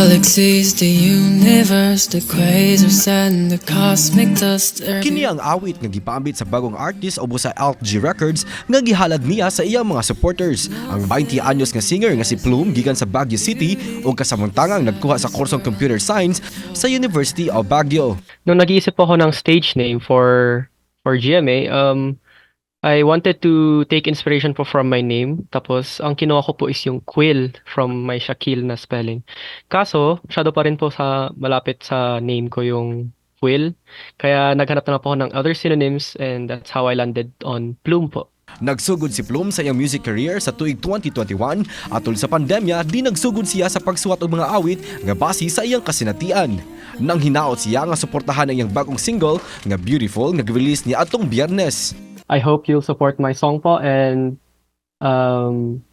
Galaxies, the universe, the quasars and the cosmic dust. Kini ang awit nga gipaambit sa bagong artist ubos sa Alt G Records nga gihalad niya sa iyang mga supporters. Ang 20 anyos nga singer nga si Plume gikan sa Baguio City ug kasamuntangang nagkuha sa kursong Computer Science sa University of Baguio. Nung nag-iisip ako ng stage name for GMA, I wanted to take inspiration po from my name. Tapos, ang kinuha ko po is yung Quill from my Shaquille na spelling. Kaso, masyado pa rin po sa malapit sa name ko yung Quill. Kaya naghanap na lang po ako ng other synonyms and that's how I landed on Plume po. Nagsugod si Plume sa iyang music career sa tuig 2021. Atol sa pandemya, di nagsugod siya sa pagsuwat og mga awit nga base sa iyang kasinatian. Nang hinaot siya nga suportahan ang iyang bagong single nga Beautiful nga gi-release ni atong Biyernes. I hope you'll support my song po and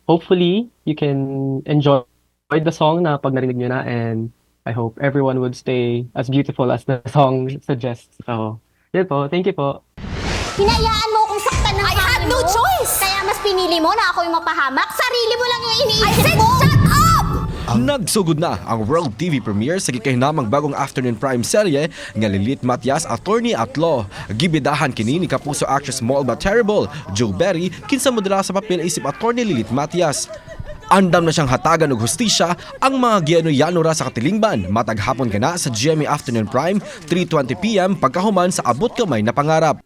hopefully you can enjoy the song na pag narinig nyo na, and I hope everyone would stay as beautiful as the song suggests. So, yun po. Thank you po. Hinayaan mo akong saktan ng I had family no mo? Choice! Kaya mas pinili mo na ako yung mapahamak? Sarili mo lang yung iniisip I said mo? Shut up! Nagsugod na ang World TV premiere sa gikahinamang bagong afternoon prime serye nga Lilit Matias, Attorney at Law. Gibidahan kini ni Kapuso actress Molba Terrible, Joe Berry, kinsa modela sa papel isip Attorney Lilit Matias. Andam na siyang hatagan og hustisya ang mga giyano-yano ra sa katilingban matag hapon kana sa GMA Afternoon Prime, 3:20 p.m. pagkahuman sa Abot Kamay na Pangarap.